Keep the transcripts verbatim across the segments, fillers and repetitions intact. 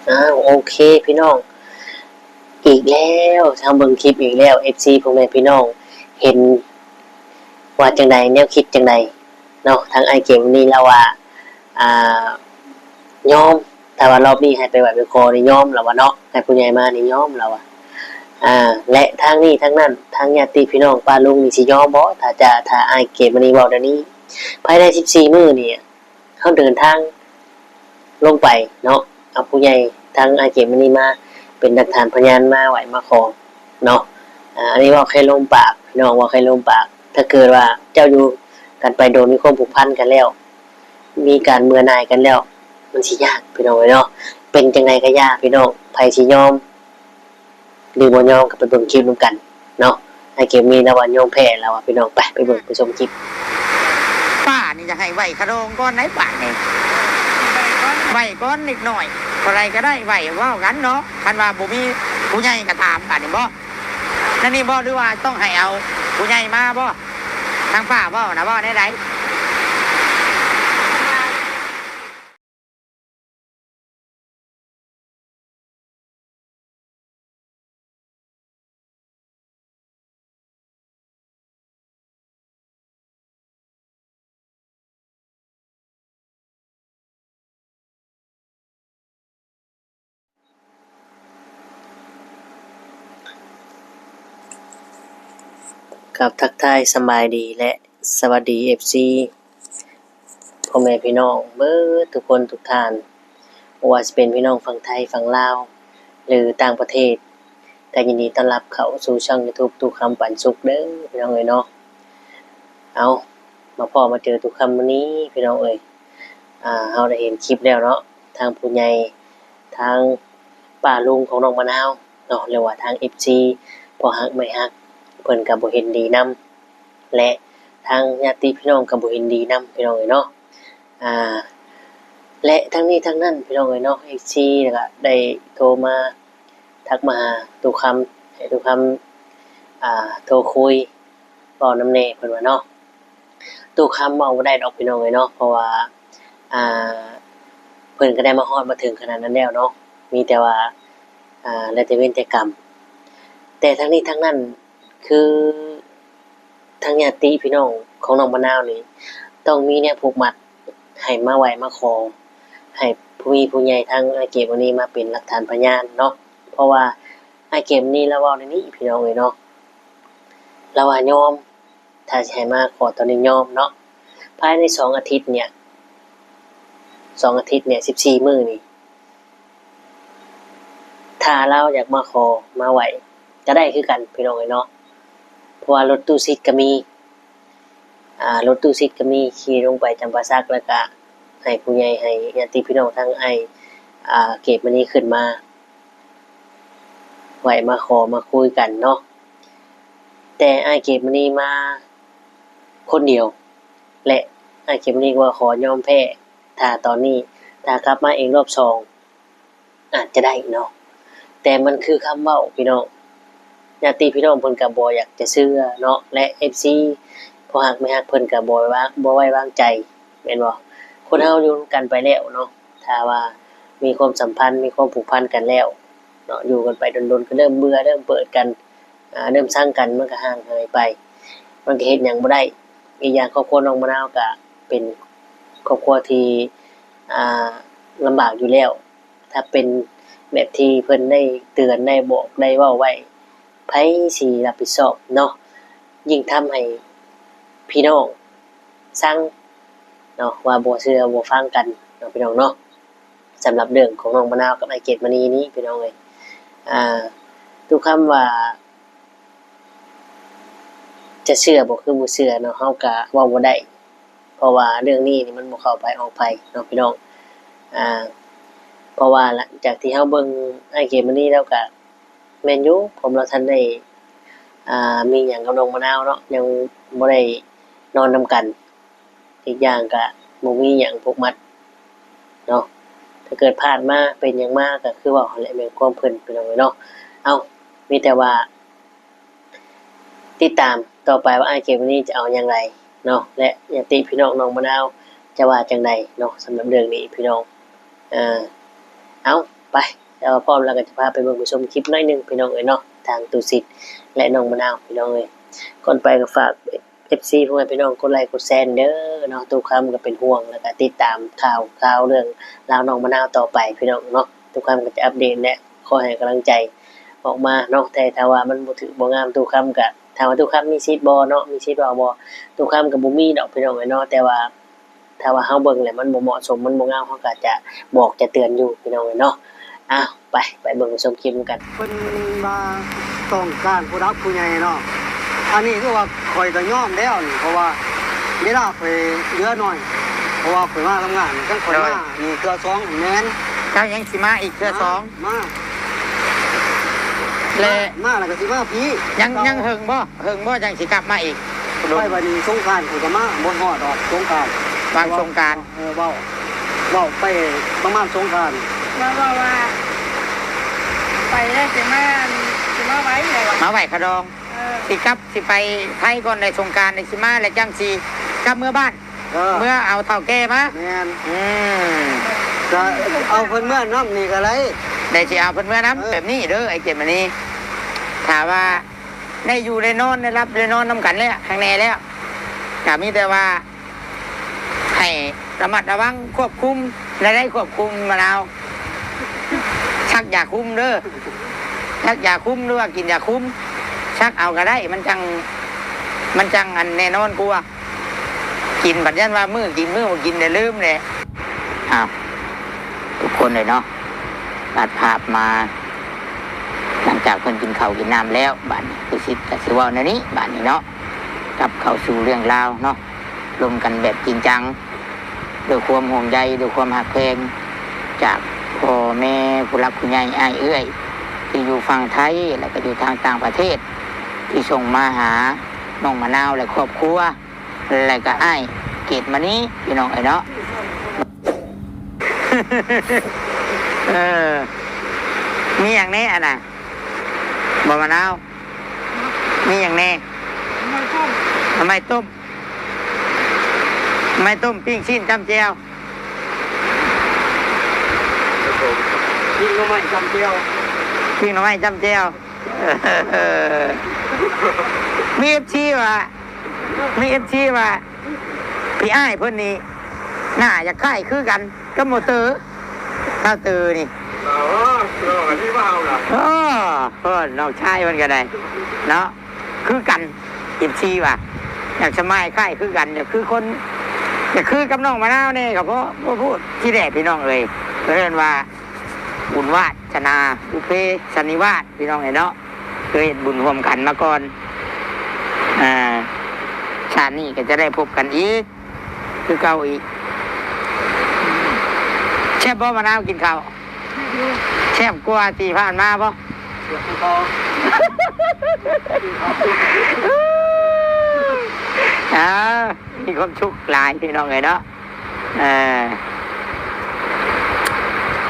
อ้าว โอเคพี่น้อง อีกแล้ว ทางเบิ่งคลิปอีกแล้ว เอฟซี พ่อแม่พี่น้อง เห็นว่าจังใด แนวคิดจังใดเนาะ ทางอ้ายเกมนี่ลาวว่า อ่า ยอม ถ้าว่ารอบนี้ให้ไปไหว้ไปขอนี่ยอมลาวว่าเนาะ ให้ผู้ใหญ่มานี่ยอมลาวว่า อ่า และทั้งนี้ทั้งนั้น ทางญาติพี่น้องป้าลุงนี่สิยอมบ่ ถ้าจะ ถ้าอ้ายเกมนี่เว้าแนวนี้ ภายในสิบสี่มื้อนี่ เฮาเดินทางลงไปเนาะ เอาผู้ใหญ่ทางอ้ายเกมนี่มาเป็นหลักฐานพยานมาไหว้มาขอเนาะ อ่า อันนี้เว้าแค่ลมปาก พี่น้อง เว้าแค่ลมปาก ถ้าเกิดว่าเจ้าอยู่กันไปโดน มีความผูกพันกันแล้ว มีการเบื่อหน่ายกันแล้ว มันสิยาก พี่น้องเอ้ยเนาะ เป็นจังใดก็อย่า พี่น้อง ไผสิยอม หรือบ่ยอมก็ไปเบิ่งคลิปนำกันเนาะ อ้ายเกมนี่ลาวว่ายอมแพ้ลาวว่า พี่น้อง ไป ไปเบิ่งไปชมคลิป ป้านี่อยากให้ไหว้ขะดองก่อนได้บาดนี่ ไหว้ก่อนเล็กน้อย เท่าใดก็ได้ไหว้เว้ากันเนาะ คันว่าบ่มีผู้ใหญ่ก็ถามบาดนี่บ่ นั่นนี่บ่ หรือว่าต้องให้เอาผู้ใหญ่มาบ่ ทางป้าเว้านะ เว้าแนวใด ครับ ทักทายสำบายดีและสวัสดี เอฟซี พ่อแม่พี่น้องเบิดทุกคนทุกท่าน บ่ว่าสิเป็นพี่น้องฝั่งไทย ฝั่งลาว หรือต่างประเทศ ก็ยินดีต้อนรับเข้าสู่ช่องยูทูบ ตู้คำปันสุขเด้อ พี่น้องเอ้ยเนาะ เอา มาพ้อมาเจอตู้คำมื้อนี้ พี่น้องเอ้ย อ่า เฮาได้เห็นคลิปแล้วเนาะ ทางผู้ใหญ่ ทางป้าลุงของน้องมะนาวเนาะ หรือว่าทาง เอฟซี พ่อฮักแม่ฮัก เพิ่นก็บ่เห็นดีนำ และทางญาติพี่น้องก็บ่เห็นดีนำ พี่น้องเอ้ยเนาะ อ่า และทั้งนี้ทั้งนั้น พี่น้องเอ้ยเนาะ เอฟซี ก็ได้โทรมา ทักมาหาตู้คำ ให้ตู้คำ อ่า โทรคุย เว้านำแหน่ เพิ่นว่าเนาะ ตู้คำเว้าบ่ได้ดอก พี่น้องเอ้ยเนาะ เพราะว่า อ่า เพิ่นก็ได้มาฮอดมาถึงขนาดนั้นแล้วเนาะ มีแต่ว่า อ่า แล้วแต่เวรแต่กรรม แต่ทั้งนี้ทั้งนั้น คือ ทางญาติพี่น้องของน้องมะนาวนี่ ต้องมีแนวผูกมัด ให้มาไหว้มาขอ ให้ผู้มีผู้ใหญ่ทางอ้ายเกมอันนี้มาเป็นหลักฐานพยานเนาะ เพราะว่าอ้ายเกมนี่ลาวเว้าแนวนี้ พี่น้องเอ้ยเนาะ ลาวว่ายอม ถ้าสิให้มาขอตอนนี้ยอมเนาะ ภายในสองอาทิตย์เนี่ย สองอาทิตย์เนี่ย สิบสี่มื้อนี่ ถ้าลาวอยากมาขอมาไหว้ก็ได้คือกัน พี่น้องเอ้ยเนาะ เพราะว่ารถตู้ซิดก็มี อ่า รถตู้ซิดก็มี ขี่ลงไปจำปาสัก แล้วก็ให้ผู้ใหญ่ ให้ญาติพี่น้องทางอ้าย อ่า เกมอันนี้ขึ้นมา ไหว้มาขอมาคุยกันเนาะ แต่อ้ายเกมอันนี้มาคนเดียว และอ้ายเกมอันนี้ก็ว่าขอยอมแพ้ ถ้าตอนนี้ ถ้ากลับมาอีกรอบสอง อาจจะได้เนาะ แต่มันคือคำเว้า พี่น้อง ญาติพี่น้องเพิ่นก็บ่อยากจะเชื่อเนาะ และ เอฟซี พ่อฮักแม่ฮักเพิ่นก็บ่ไว้วาง บ่ไว้วางใจ แม่นบ่ คนเฮาอยู่กันไปแล้วเนาะ ถ้าว่ามีความสัมพันธ์ มีความผูกพันกันแล้วเนาะ อยู่กันไปดนๆ ก็เริ่มเบื่อ เริ่มเปิดกัน อ่า เริ่มชังกัน มันก็ห่างหายไป มันก็เฮ็ดหยังบ่ได้ อีกอย่างครอบครัวน้องมะนาวก็เป็นครอบครัวที่ อ่า ลำบากอยู่แล้ว ถ้าเป็นแบบที่เพิ่นได้เตือน ได้บอก ได้เว้าไว้ ไผสิรับผิดชอบเนาะ ยิ่งทำให้พี่น้องซังเนาะ ว่าบ่เชื่อบ่ฟังกันเนาะ พี่น้องเนาะ สำหรับเรื่องของน้องมะนาวกับอ้ายเกตมณีนี้ พี่น้องเอ้ย อ่า ทุกคำว่า จะเชื่อบ่คือบ่เชื่อเนาะ เฮาก็เว้าบ่ได้ เพราะว่าเรื่องนี้นี่มันบ่เข้าไผออกไผเนาะพี่น้อง อ่า เพราะว่าหลังจากที่เฮาเบิ่งอ้ายเกตมณีแล้วก็แม่นอยู่ ผมลาวทันได้ อ่า มีหยังกับน้องมะนาวเนาะ ยังบ่ได้นอนนำกัน อีกอย่างก็บ่มีหยังผูกมัดเนาะ ถ้าเกิดพลาดมาเป็นหยังมาก็คือเว้าหั้นแหละ แม่นความเพิ่นพี่น้องเอ้ยเนาะ เอ้า มีแต่ว่า ติดตามต่อไปว่าอ้ายเกตมณีจะเอาอย่างไรเนาะ และญาติพี่น้องน้องมะนาวจะว่าจั่งใดเนาะ สำหรับเรื่องนี้พี่น้อง เอ่อ เอ้า ไป แต่ว่าพร้อมแล้วก็จะพาไปเบิ่งไปชมคลิปหน่อยหนึ่งพี่น้องเอ้ยเนาะ ทางตู้สิทธิ์และน้องมะนาวพี่น้องเอ้ย ก่อนไปก็ฝาก เอฟซี พ่อแม่พี่น้องกดไลค์กดแชร์เด้อเนาะ ตู้คำก็เป็นห่วง แล้วก็ติดตามข่าวข่าวเรื่องราวน้องมะนาวต่อไปพี่น้องเนาะ ตู้คำก็จะอัปเดตและคอยให้กำลังใจออกมาเนาะ แต่ถ้าว่ามันบ่ถืกบ่งามตู้คำก็ ถามว่าตู้คำมีสิทธิ์บ่เนาะ มีสิทธิ์เว้าบ่ ตู้คำก็บ่มีดอกพี่น้องเอ้ยเนาะ แต่ว่า ถ้าว่าเฮาเบิ่งแล้วมันบ่เหมาะสม มันบ่งาม เฮาก็จะบอกจะเตือนอยู่พี่น้องเอ้ยเนาะ อ้าว ไป ไปเบิ่งไปชมคลิปนำกัน เพิ่นว่าต้องการผู้หลักผู้ใหญ่เนาะ อันนี้คือว่าข้อยก็ยอมแล้วนี่ เพราะว่าเวลาข้อยเหลือน้อย เพราะว่าข้อยมาทำงาน คันข้อยมานี่เทื่อสองแม่น เจ้ายังสิมาอีกเทื่อสอง มา และ มาแล้วก็สิมาพี้ ยัง ยังเฮิงบ่ เฮิงบ่จังสิกลับมาอีก ไปบัดนี้สงกรานต์ข้อยก็มา บ่ฮอดดอกสงกรานต์ หว่างสงกรานต์ เออ เว้า เว้าไปประมาณสงกรานต์ มาเว้าว่า ไปแล้วสิมา สิมาไหว้เลยว่ะ มาไหว้ขะดอง เออ สิกลับ สิไปไทยก่อน ได้สงกรานต์ ได้สิมา แล้วจังสิกลับเมือบ้าน เออ เมือเอาเฒ่าแก่มา แม่น อืม ก็เอาเพิ่นเมือนำนี่ก็ได้ ได้สิเอาเพิ่นเมือนำ เออ แบบนี้เด้อ ไอ้เจมมานี่ ถ้าว่าได้อยู่ได้นอน ได้หลับได้นอนนำกันแล้ว ข้างแน่แล้ว ก็มีแต่ว่า ให้ระมัดระวังควบคุม และได้ควบคุมมะนาว ซักยาคุมเด้อ ซักยาคุมหรือว่ากินยาคุม ซักเอาก็ได้ มันจั่ง มันจั่งอันแน่นอนกว่า กินบัดยันว่ามื้อกินมื้อบ่กินได้ลืมแหละ อ้าว ทุกคนเลยเนาะ ตัดภาพมา หลังจากเพิ่นกินข้าวกินน้ำแล้ว บาดนี้ตู้สิทธิ์ก็สิเว้าแนวนี้ บาดนี้เนาะ กลับเข้าสู่เรื่องราวเนาะ ลมกันแบบจริงจัง ด้วยความห่วงใย ด้วยความฮักแพง จากพ่อแม่ผู้หลักผู้ใหญ่อ้ายเอื้อย ที่อยู่ฝั่งไทย และก็อยู่ทางต่างประเทศ ที่ส่งมาหาน้องมะนาวและครอบครัว และก็อ้ายเกตมณี พี่น้องเอ้ยเนาะ เออ มีหยังแน่อะน่ะ บ่มะนาว มีหยังแน่ หน่อไม้ต้ม หน่อไม้ต้ม ปิ้งชิ้นจ้ำแจ่ว ปิ้งหน่อไม้จ้ำแจ่ว ปิ้งหน่อไม้จ้ำแจ่ว เออ มีเอฟซีว่า มีเอฟซีว่า พี่อ้ายเพิ่นนี่ หน้าอยากคล้ายคือกันกับหมอเตอร์ เฒ่าเตอร์นี่ อ๋อ รอกันที่ว่าเอาล่ะ เออ เพิ่นน้องชายเพิ่นก็ได้ เนาะ คือกัน เอฟซีว่า อยากสมายคล้ายคือกัน อยากคือคน อยากคือกับน้องมะนาวแน่ ก็เพราะ เพราะพูดที่แรกพี่น้องเอ้ย เพิ่นว่า บุญวาสนา บุพเพสันนิวาส พี่น้องเอ้ยเนาะ เคยเฮ็ดบุญร่วมกันมาก่อน อ่า ชาตินี้ก็จะได้พบกันอีก คือเก่าอีก แซ่บบ่มะนาวกินข้าว แซ่บกว่าที่ผ่านมาบ่ อ่า มีความสุขหลายพี่น้องเอ้ยเนาะ เออ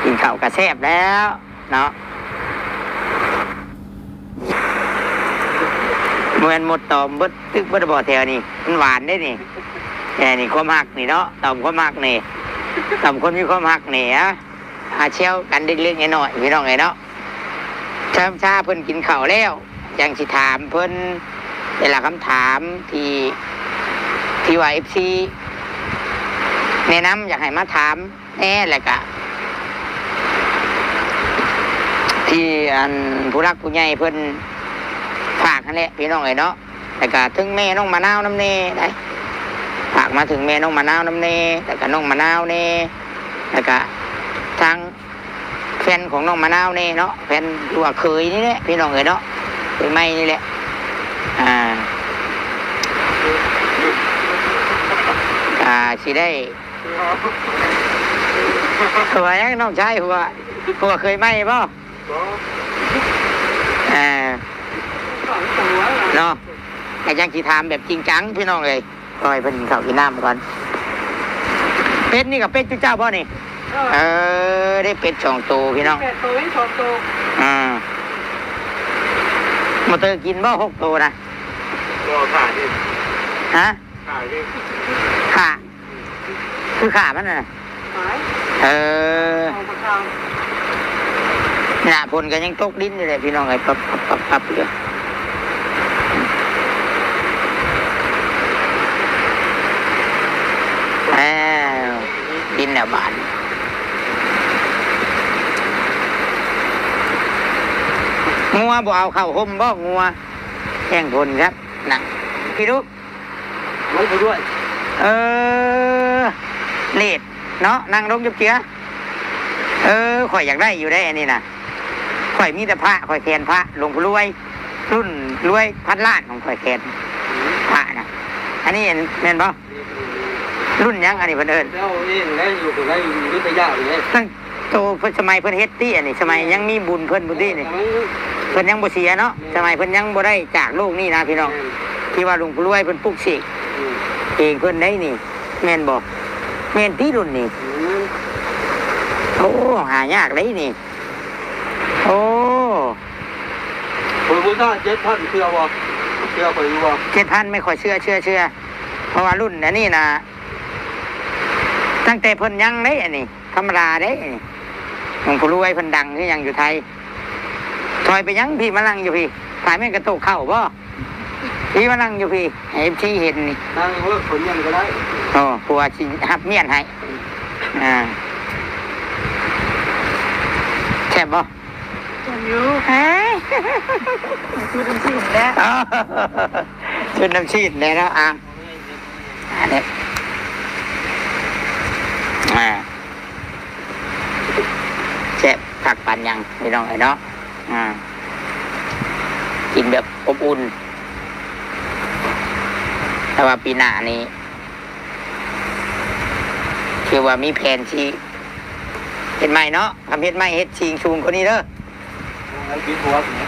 กินข้าวก็แซ่บแล้วเนาะ บ่แม่นมดตอมเบิดตึกเบิดบ่แถวนี้ มันหวานเด้นี่ แหม นี่ความฮักนี่เนาะ ตอมความฮักนี่ ตอมคนมีความฮักนี่อะ หาเซลกันเล็กๆน้อยๆ พี่น้องเอ้ยเนาะ ชามชาเพิ่นกินข้าวแล้ว จั่งสิถามเพิ่นแต่ละคำถามที่ ที่ว่าเอฟซีแนะนำอยากให้มาถามแหน่ แล้วก็ ที่อันผู้หลักผู้ใหญ่เพิ่นฝากนั่นแหละพี่น้องเอ้ยเนาะ แล้วก็ถึงแม่น้องมะนาวนำแหน่ได้ ฝากมาถึงแม่น้องมะนาวนำแหน่ แล้วก็น้องมะนาวแหน่ แล้วก็ทางแฟนของน้องมะนาวแหน่เนาะ แฟนหรือว่าเขยนี่แหละพี่น้องเอ้ยเนาะ เขยใหม่นี่แหละ อ่า อ่า สิได้ หัวหยังน้องชายหัว หัวเขยใหม่บ่ บ่ อ่า เนาะ แต่ยังสิถามแบบจริงจังพี่น้องเอ้ย ปล่อยเพิ่นกินข้าวกินน้ำก่อน เป็ดนี่ก็เป็ดจุเจ้าบ่นี่ เออ เออ ได้เป็ดสองตัวพี่น้อง แปดตัวนี่สองตัว อ่า มอเตอร์กินบ่หกตัวนะ บ่ขาดดิ ฮะ ขาดดิ ขา คือขามันน่ะ ขาย เออ เอาปากกา หน้าฝนก็ยังตกดินอยู่เลยพี่น้องเอ้ย ปับปับปับปับอยู่ อ้าว ดินแล้วบาด งัวบ่เอาเข้าห่มบ่ งัว แจ้งฝนครับ นะ พี่ลูก ลงไปด้วย เออ เลดเนาะ นั่งลงจุบเจือ เออ ข่อยอยากได้อยู่ได้อันนี้นะ ข่อยมีแต่พระ ข่อยแขนพระ หลวงปู่รวย รุ่นรวยพันล้านของข่อยแขนพระนะ อันนี้แม่นบ่ รุ่นหยังอันนี้เพิ่นเอิ้น เจ้าเองได้อยู่ก็ได้อยู่วิทยาอยู่เลย ตั้งโตเพิ่นสมัยเพิ่นเฮ็ดติอันนี้ สมัยยังมีบุญเพิ่นบุญตินี่ สมัย เพิ่นยังบ่เสียเนาะ แม่น สมัยเพิ่นยังบ่ได้จากโลกนี้นะพี่น้อง แม่น ที่ว่าหลวงปู่รวยเพิ่นปลุกเสก อืม เองเพิ่นได้นี่ แม่นบ่ แม่นติรุ่นนี้ อืม โอ้ หายากเลยนี่ โอ้ เพิ่นบูชาเจ็ดพัน เชื่อบ่ เชื่อไปอยู่บ่ เจ็ดพัน ไม่ค่อยเชื่อ เชื่อ เชื่อ เพราะว่ารุ่นอันนี้นะ ตั้งแต่เพิ่นยังเด้อันนี้ ธรรมดาเด้ หลวงปู่รวยเพิ่นดังคือหยังอยู่ไทย ถอยไปหยังพี่ มานั่งอยู่พี่ ถ่ายแม่นกระโตกเข้าบ่ พี่มานั่งอยู่พี่ ให้ เอฟซี เห็นนี่ นั่งเวิร์กผลยังก็ได้ โอ้ ผัวสิหับเมียนให้ อ่า แซ่บบ่ แซ่บอยู่ เฮ้ย ชุดน้ำซีนแล้ว ชุดน้ำซีนแล้วเนาะ อ่ะ อันนี้ อ่า แซ่บคักปานหยังพี่น้องเอ้ยเนาะ อ่า กินแบบอบอุ่น แต่ว่าปีหน้านี้ คือว่ามีแผนสิเฮ็ดใหม่เนาะ คันเฮ็ดใหม่เฮ็ดสิ่งสูงกว่านี้เด้อ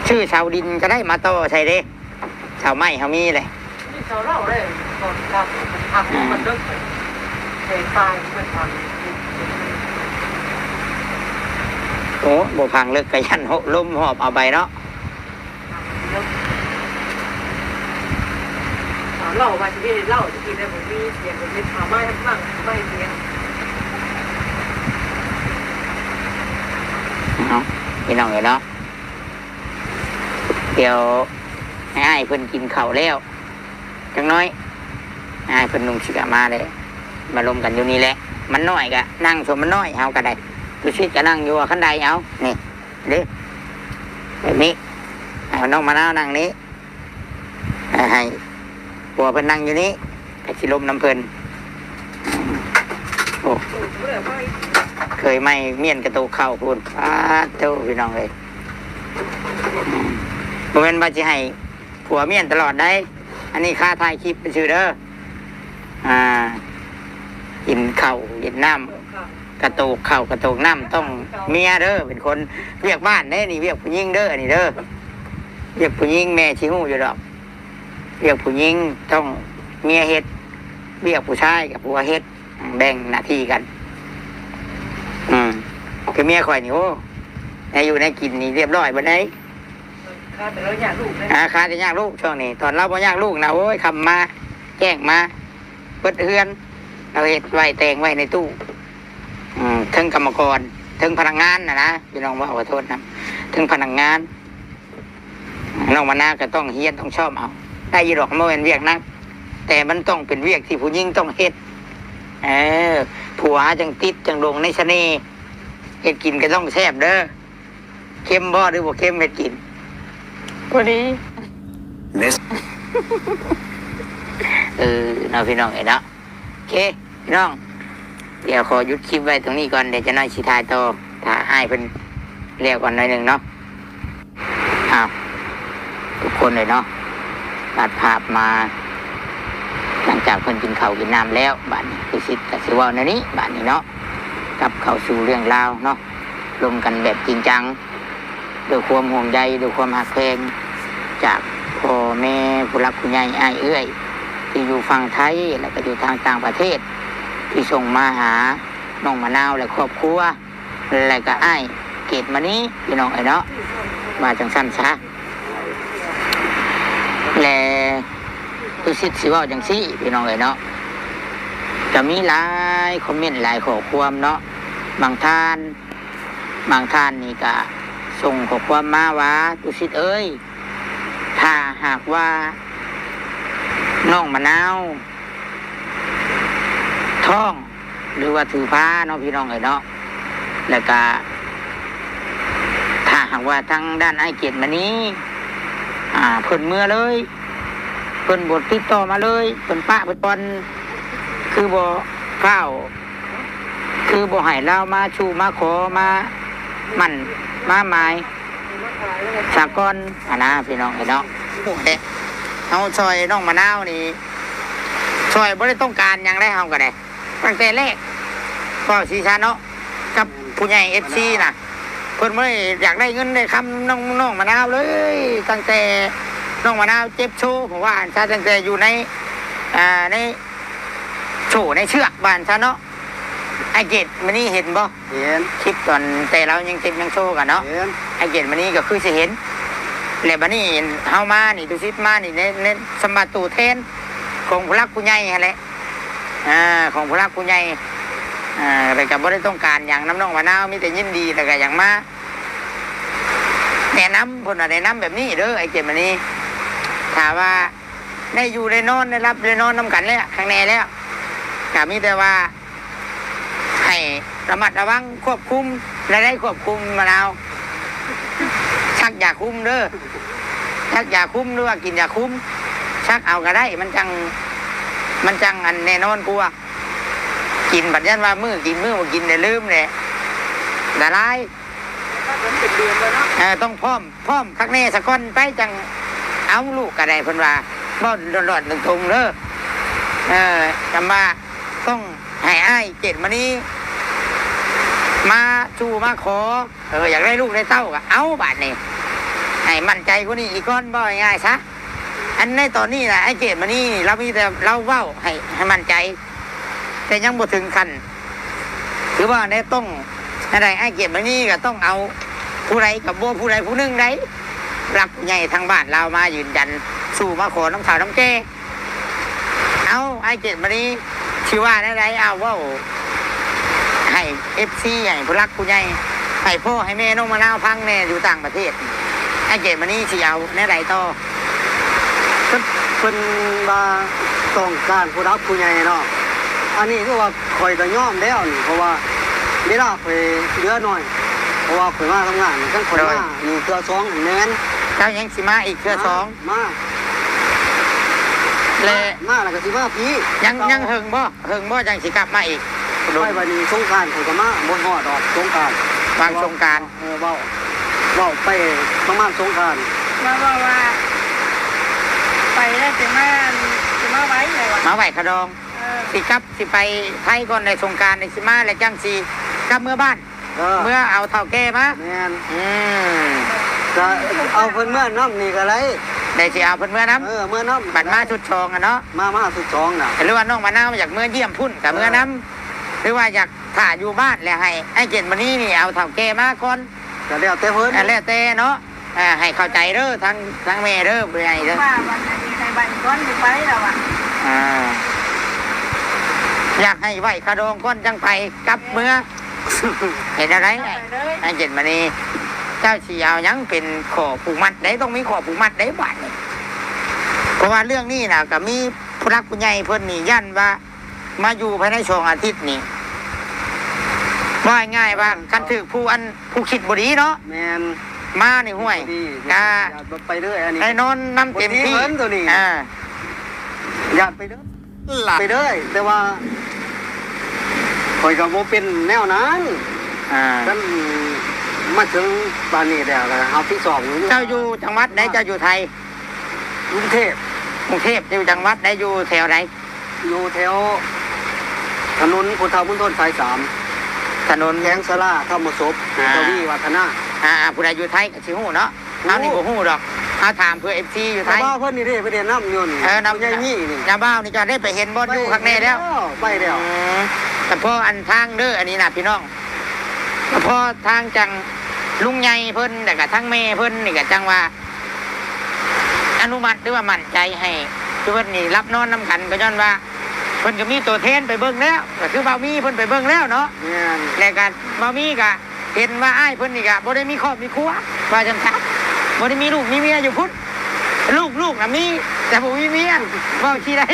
ซื้อเสาดินก็ได้มาต่อใส่เด้ เสาไม้เฮามีเลย นี่เสาเหล้าได้ ก่อนครับ มันพัง มันเลิกไป ไอ้ปลายมันพัง โอ้ บ่พังเลิกก็ยันโหะลมหอบเอาไปเนาะ เสาเหล้าว่าสิเฮ็ดเหล้าสิกินได้บ่มีเสียง บ่มีผ้าไม้ทั้งหลัง ไม้เสียง เนาะ พี่น้องเอ้ยเนาะ เดี๋ยวให้อ้ายเพิ่นกินข้าวแล้ว จักหน่อย อ้ายเพิ่นนุ่งเสื้อมาเลย มาลมกันอยู่นี่แหละ มันน้อยกะนั่งส่วนมันน้อย เฮาก็ได้ ตุสิตก็นั่งอยู่ขั้นใดเอา นี่ เด้ แบบนี้ เอาน้องมะนาวนั่งนี้ ให้ผัวเพิ่นนั่งอยู่นี้ ก็สิลมนำเพิ่น โอ้ เคยไหม้เมียนกระโตกเข้าพู้น ป๊าดโธ่ พี่น้องเอ้ย บ่แม่นว่าสิให้ผัวเมียนตลอดได้ อันนี้ค่าถ่ายคลิปซื่อเด้อ อ่า กินข้าวกินน้ำ กระโตกข้าวกระโตกน้ำต้องเมียเด้อ เป็นคนเวียกบ้านเด้ นี่เวียกผู้หญิงเด้อ อันนี้เด้อ เวียกผู้หญิงแม่สิฮู้อยู่ดอก เวียกผู้หญิงต้องเมียเฮ็ด เวียกผู้ชายกับผัวเฮ็ด แบ่งหน้าที่กัน อืม คือเมียข่อยนี่ โอ้ แนวอยู่แนวกินนี่เรียบร้อยเบิดได๋ ขาดแต่เราอยากลูกนะ อ่า ขาดแต่อยากลูกช่วงนี้ ตอนเราบ่อยากลูกนะ โอ้ย ค่ำมา แจ้งมา เบิดเฮือน เราเฮ็ดไว้แต่งไว้ในตู้ อืม เทิงกรรมกร เทิงพนักงานน่ะนะ พี่น้องว่าขอโทษนะ เทิงพนักงาน น้องมะนาวก็ต้องเฮียนต้องซ่อมเอา ได้อยู่ดอก บ่แม่นเวียกหนัก แต่มันต้องเป็นเวียกที่ผู้หญิงต้องเฮ็ด เออ ผัวจั่งติดจั่งหลงในเสน่ห์ เฮ็ดกินก็ต้องแซ่บเด้อ เค็มบ่หรือบ่เค็มเฮ็ดกิน พอดี เออ เนาะพี่น้องเอ้ยเนาะ โอเค พี่น้อง เดี๋ยวขอหยุดคลิปไว้ตรงนี้ก่อน เดี๋ยวจะน้อยสิถ่ายต่อ ถ้าอ้ายเพิ่นแล้วก่อนหน่อยหนึ่งเนาะ อ้าว ทุกคนเลยเนาะ ตัดภาพมา หลังจากเพิ่นกินข้าวกินน้ำแล้ว บาดนี้ตุสิตก็สิเว้าแนวนี้ บาดนี้เนาะ กลับเข้าสู่เรื่องราวเนาะ ลมกันแบบจริงจัง ด้วยความห่วงใย ด้วยความฮักแพง จากพ่อแม่ ผู้หลักผู้ใหญ่ อ้ายเอื้อย ที่อยู่ฝั่งไทย แล้วก็อยู่ทางต่างประเทศ ที่ส่งมาหาน้องมะนาวและครอบครัว และก็อ้ายเกตมณี พี่น้องเอ้ยเนาะ ว่าจั่งซั้นซะ และตุสิตสิเว้าจั่งซี้ พี่น้องเอ้ยเนาะ ก็มีหลายคอมเมนต์ หลายข้อความเนาะ บางท่าน บางท่านนี่ก็ ส่งข้อความมาว่า ตุสิทธิ์เอ้ย ถ้าหากว่าน้องมะนาวท้อง หรือว่าถือพาเนาะพี่น้องเอ้ยเนาะ แล้วก็ ถ้าหากว่าทางด้านอ้ายเกตมณี อ่า เพิ่นเมือเลย เพิ่นบ่ติดต่อมาเลย เพิ่นปะเพิ่นก่อน คือบ่ฟ้าว คือบ่ให้ลาวมาสู่มาขอมาหมั้นมาหมายสากลหั้นนะพี่น้องเอ้ยเนาะ โอ้เด้ เฮาซอยน้องมะนาวนี่ ซอยบ่ได้ต้องการหยังได้เฮาก็ได้ ตั้งแต่แรก ก็สิซะเนาะ กับผู้ใหญ่ เอฟซี น่ะ เพิ่นบ่ได้อยากได้เงินได้คำน้อง น้องมะนาวเลย ตั้งแต่น้องมะนาวเจ็บโชผมว่าอันซะ ตั้งแต่อยู่ใน อ่า ในโซ่ในเชือกว่าอันซะเนาะ อ้ายเกตมณีเห็นบ่ เห็น คลิปตอนแต่เรายังเจ็บยังโชกันเนาะ เห็น อ้ายเกตมณีก็คือสิเห็น และบัดนี้เฮามานี่ ตุสิทธิ์มานี่ ใน ในสมบัติตัวแทนของผู้หลักผู้ใหญ่หั้นแหละ อ่า ของผู้หลักผู้ใหญ่ อ่า แล้วก็บ่ได้ต้องการหยังนำน้องมะนาว มีแต่ยินดี แล้วก็อยากมาแนะนำ เพิ่นว่าแนะนำแบบนี้เด้อ อ้ายเกตมณี ถ้าว่าได้อยู่ได้นอน ได้หลับได้นอนนำกันแล้ว คักแน่แล้ว ก็มีแต่ว่า ให้ระมัดระวังควบคุม และได้ควบคุมมะนาว ซักยาคุมเด้อ ซักยาคุมหรือว่ากินยาคุม ซักเอาก็ได้ มันจั่ง มันจั่งอันแน่นอนกว่า กินบัดยันว่ามื้อกินมื้อบ่กินได้ลืมแหละ อันตราย มันเป็นเดือนแล้วเนาะ เออ ต้องพร้อม พร้อมคักแน่ซะก่อนไปจั่งเอาลูกก็ได้ เพิ่นว่า เว้าหลอดๆตรงๆเด้อ เออ จำว่าต้องให้อ้ายเกตมณีมาสู่มาขอ เออ อยากได้ลูกได้เต้าก็เอาบาดนี้ ให้มั่นใจกว่านี้อีกก่อน เว้าง่ายๆซะ อันในตอนนี้น่ะ อ้ายเกตมณีนี่ ลาวมีแต่ลาวเว้าให้ ให้มั่นใจ แต่ยังบ่ถึงขั้น คือว่าแนวต้อง อันใดอ้ายเกตมณีก็ต้องเอาผู้ใดกับบ่ผู้ใดผู้หนึ่งใด หลักผู้ใหญ่ทางบ้านลาวมายืนยัน สู่มาขอนำเฒ่านำแก่ เอาอ้ายเกตมณี สิว่าแนวใด เอาเว้าให้ เอฟซี ให้ผู้หลักผู้ใหญ่ ให้พ่อให้แม่น้องมะนาวฟังแน่ อยู่ต่างประเทศ อ้ายเกตมณีสิเอาแนวใดต่อ เพิ่น เพิ่นว่าต้องการผู้หลักผู้ใหญ่เนาะ อันนี้คือว่าข้อยก็ยอมแล้วนี่ เพราะว่าเวลาข้อยเหลือน้อย เพราะว่าข้อยมาทำงานนี่ คันข้อยมา โดย นี่เทื่อสองแม่น เจ้ายังสิมาอีกเทื่อสอง มา และ มาแล้วก็สิมาพี้ ยัง ยังเหิงบ่ เหิงบ่จั่งสิกลับมาอีก ไปบัดนี้สงกรานต์ข้อยก็มา บ่ฮอดดอกสงกรานต์ หว่างสงกรานต์ เออ เว้า เว้าไปประมาณสงกรานต์ มาเว้าว่า ไปแล้วสิมา สิมาไหว้เลยว่ะ มาไหว้ขะดอง เออ สิกลับ สิไปไทยก่อน ในสงกรานต์นี่สิมา แล้วจั่งสิกลับเมือบ้าน เออ เมือเอาเฒ่าแก่มา แม่น อืม ก็เอาเพิ่นเมือนำนี่ก็ได้ ได้สิเอาเพิ่นเมือนำ เออ เมือนำ บัดมาชุดสองอะเนาะ มา มาชุดสองน่ะ หรือว่าน้องมะนาวอยากเมือเยี่ยมพุ้นก็เมือนำ เออ หรือว่าอยากถ่าอยู่บ้านแล้วให้อ้ายเกตมณีนี่เอาเฒ่าแก่มาก่อน ก็แล้วแต่เพิ่น อ่า แล้วแต่เนาะ อ่า ให้เข้าใจเด้อ ทั้ง ทั้งแม่เด้อ ผู้ใหญ่เด้อ ว่าวันนี้ให้ไหว้ก่อนสิไปแล้วอะ อ่า อยากให้ไหว้ขะดองก่อนจั่งไปกลับเมือ เห็นอะไร ไปเลย อ้ายเกตมณี เจ้าสิเอาหยังเป็นข้อผูกมัดได้ ต้องมีข้อผูกมัดได้บาดนี้ เพราะว่าเรื่องนี้น่ะ ก็มีผู้หลักผู้ใหญ่เพิ่นนี่ย้านว่า มาอยู่ภายในสองอาทิตย์นี่ ว่าง่ายๆว่า คันถืกผู้อัน ผู้คิดบ่ดีเนาะ แม่น มานี่ห้วย บ่ดี กะ อย่าไปเรื่อย อันนี้ ให้นอนนำเต็มที่ บ่ดีเพิ่นตัวนี้ อ่า อย่าไปเด้อ ไปเด้อ แต่ว่าข้อยก็บ่เป็นแนวนั้น อ่า คันมาถึงปานนี้แล้วก็รับผิดชอบอยู่ เจ้าอยู่จังหวัดใด เจ้าอยู่ไทย กรุงเทพ กรุงเทพ อยู่จังหวัดใด อยู่แถวใด อยู่แถวถนนพุทธมณฑลสายสาม ถนน แขวงสาราธรรมศพ อ่า ทวีวัฒนา อ่า ผู้ใดอยู่ไทยก็สิฮู้เนาะ ฮู้ เฮานี่บ่ฮู้ดอก เฮาถามเพื่อ เอฟซี อยู่ไทย น้าบ่าวเพิ่นนี่เด้ ไปเรียนนำอยู่นี่ เออ นำ ผู้ใหญ่มีนี่ น้าบ่าวนี่ก็ได้ไปเห็นบ่อนอยู่คักแน่แล้ว ไปแล้ว อืม แต่พออันทางเด้อ อันนี้นะพี่น้อง แต่พอทางจังลุงใหญ่เพิ่น แล้วก็ทางแม่เพิ่นนี่ก็จังว่า อนุมัติหรือว่ามั่นใจให้ คือเพิ่นนี่รับนอนนำกัน ก็ย้อนว่า เพิ่นก็มีตัวแทนไปเบิ่งแล้ว ก็คือบ่าวมีเพิ่นไปเบิ่งแล้วเนาะ แม่น แล้วก็บ่าวมีก็ เห็นว่าอ้ายเพิ่นนี่ก็บ่ได้มีครอบมีครัว ว่าจั่งซั้น บ่ได้มีลูกมีเมียอยู่พุ้น ลูก ลูกน่ะมี แต่บ่มีเมีย เว้าสิได้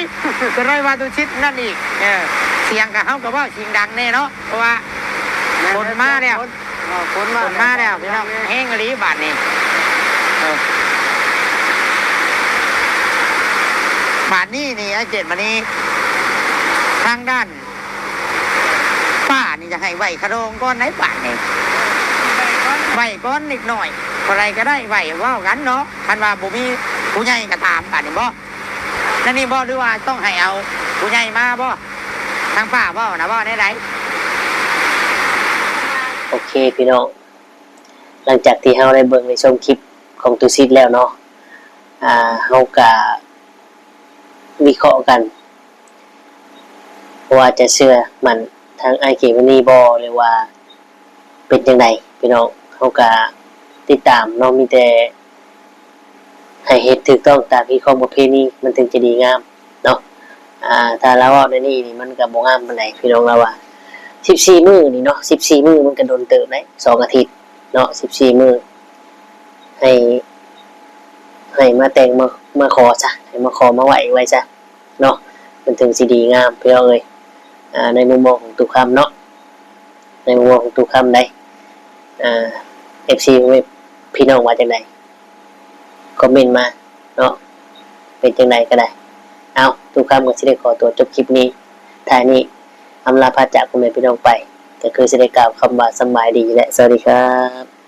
ก็เลยว่าตุสิทธิ์นั่นอีก เออ เสียงก็ เฮาก็เว้าเสียงดังแน่เนาะ เพราะว่าฝนมาแล้ว ฝนมาแล้วพี่น้อง แฮงอีหลีบาดนี้ เออ บาดนี้นี่ อ้ายเกตมานี่ ทางด้าน ป้านี่อยากให้ไหว้ขะดองก่อนได้บาดนี้ ไหว้ก่อนนิดหน่อย เท่าใดก็ได้ไหว้เว้ากันเนาะ คันว่าบ่มีผู้ใหญ่ก็ถามบาดนี้บ่ นั่นนี่บ่ หรือว่าต้องให้เอาผู้ใหญ่มาบ่ ทางป้าเว้านะ เว้าแนวใด โอเคพี่น้อง หลังจากที่เฮาได้เบิ่งได้ชมคลิปของตุสิทธิ์แล้วเนาะ อ่า เฮากะวิเคราะห์กัน ว่าจะเชื่อมั่นทางอ้ายเกมมานี่บ่ หรือว่าเป็นจั่งใด พี่น้อง เฮากะติดตามเนาะ มีแต่ให้เฮ็ดถูกต้องตามพิธีกรรมประเพณี มันถึงจะดีงามเนาะ อ่า ถ้าลาวเว้าแนวนี้นี่มันก็บ่งามปานใด พี่น้อง ลาวว่า สิบสี่มื้อนี่เนาะ สิบสี่มื้อมันก็โดนเติบเด้ สองอาทิตย์เนาะ สิบสี่มื้อ ให้ ให้มาแต่งมา มาขอซะ ให้มาขอมาไหว้ไว้ซะเนาะ มันถึงสิดีงามพี่น้องเอ้ย อ่า ในมุมมองของตุคำเนาะ ในมุมมองของตุคำได้ อ่า เอฟซี พ่อแม่พี่น้องว่าจั่งใด คอมเมนต์มาเนาะ เป็นจั่งใดก็ได้ เอา ตุคำก็สิได้ขอตัวจบคลิปนี้ ท้ายนี้ อำลาพาจากพ่อแม่พี่น้องไป ก็คือสิได้กล่าวคำว่าสำบายดีและสวัสดีครับ